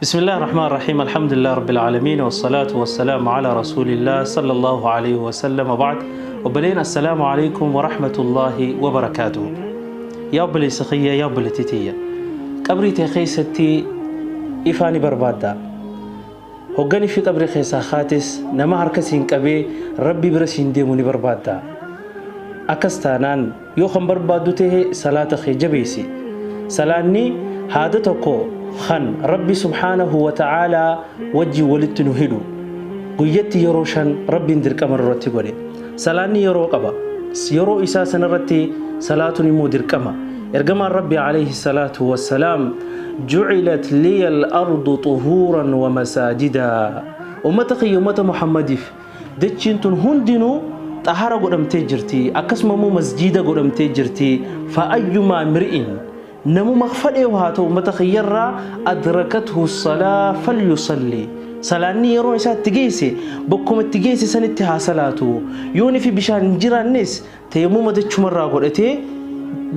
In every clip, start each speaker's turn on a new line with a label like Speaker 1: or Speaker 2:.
Speaker 1: بسم الله الرحمن الرحيم، الحمد لله رب العالمين، والصلاة والسلام على رسول الله صلى الله عليه وسلم، وبعد. Obboleen، السلام عليكم ورحمة الله وبركاته. Yaa obboleessa kiyya, yaa obboleettii tiyya, qabrii tee keessatti ifaa ni barbaadda. Hogganii fi qabrii keessaa kaates nama harka siin qabee Rabbi bira siin deemu ni barbaadda. Akkas taanaan, yoo kan barbaaddu ta'e, salaata kee jabeessi. Salaanni haada tokko kan Rabbi سبحانه وتعالى wajjin walitti nu hidhu. Guyyatti yeroo 5 Rabbiin dirqama irratti godhe. Salaanni yeroo qaba. Yeroo isaa sanarratti salaatuun immoo dirqama. Ergamaan Rabbi عليه الصلاة والسلام: جعلت لي الأرض طهورا ومساجدا. Ummata kiyya, ummata Muhammadiif dachiin tun hundinuu xahara godhamtee jirti, akkasuma immoo masjiida godhamtee jirti. فأيما امرئ، namuma fadhee haa ta'u, ummata kiyyarraa، أدركته الصلاة فليصل. Salaanni yeroo isaa itti geesse, bakkuma itti geesse sanitti haa salaatu. Yooni fi bishaan hin jiraannes, tayammuma dachumarraa godhatee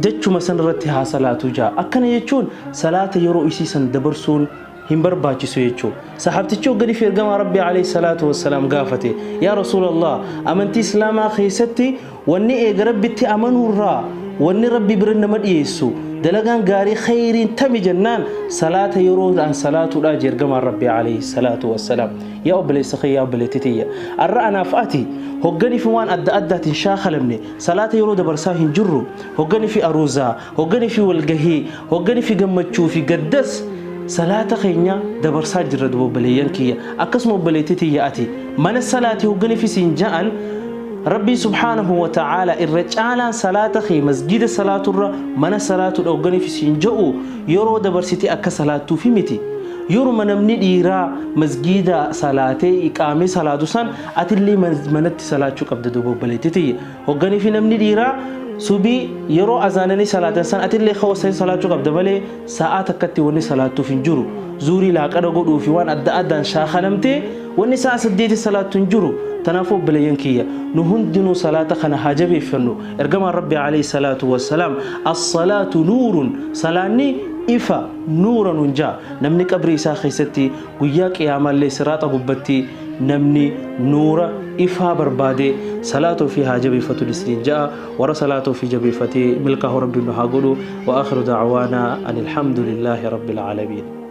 Speaker 1: dachuma san irratti haa salaatu jaa. Akkana jechuun salaata yeroo isii san dabarsuun hin barbaachisu jechuudha. Saxaabtichi hogganii fi ergamaa Rabbii عليه الصلاة والسلام gaafate: "Yaa Rasuulallah, amantii Islaamaa keessatti wanni eega Rabbitti amanuurraa wanni Rabbi bira nama dhiyeessu, dalagaan gaarii khayriin tami?" jennaan, "Salaata yeroodhaan salaatuudha," jee ergamaan Rabbii عليه الصلاة والسلام. Yaa obboleessa kiyya, yaa obboleettii tiyya, arra anaaf ati hogganii fi waan adda addaatiin shaakalamne salaata yeroo dabarsaa hin jirru. Hogganii fi aruuzaa, hogganii fi walgahii, hogganii fi gammachuu fi gaddas salaata keenya dabarsaa jirra. Duba obboleeyyan kiyya, akkasuma obboleettii tiyya, ati mana salaatii hogganii fi siin ja'an, Rabbii سبحانه وتعالى irra caalaan salaata kee masjida salaaturra mana salaatudha hogganii fi siin ja'u, yeroo dabarsite akka salaattuufi miti. Yeruma namni dhiiraa masgiida salaatee iqaamee salaatu san, atillee manatti salaachuu qabda. Duba obboleettii tiyya, hogganii fi namni dhiiraa subii yeroo azaananii salaatan san, atillee kawwasanii salaachuu qabda malee sa'aa takkatti wanni salaattuuf hin jiru. Zuurii laaqana godhuu fi waan adda addaan shaakalamtee wanni sa'a 8 salaattu hin jiru. Tanaafuu obboleeyyan kiyya, nu hundinuu salaata kana haa jabeeffannu. Ergamaan Rabbi عليه الصلاة والسلام: "الصلاة نور." Salaanni ifa, nuura nun jaa. Namni qabrii isaa keessatti, guyyaa qiyaamallee siraaxa gubbatti namni nuura ifaa barbaade salaata ofii haa jabeeffatu isiniin ja'a. Warra salaata ofii jabeeffatee milkaa'u Rabbiin nu haa godhu. وآخر دعوانا أن الحمد لله رب العالمين.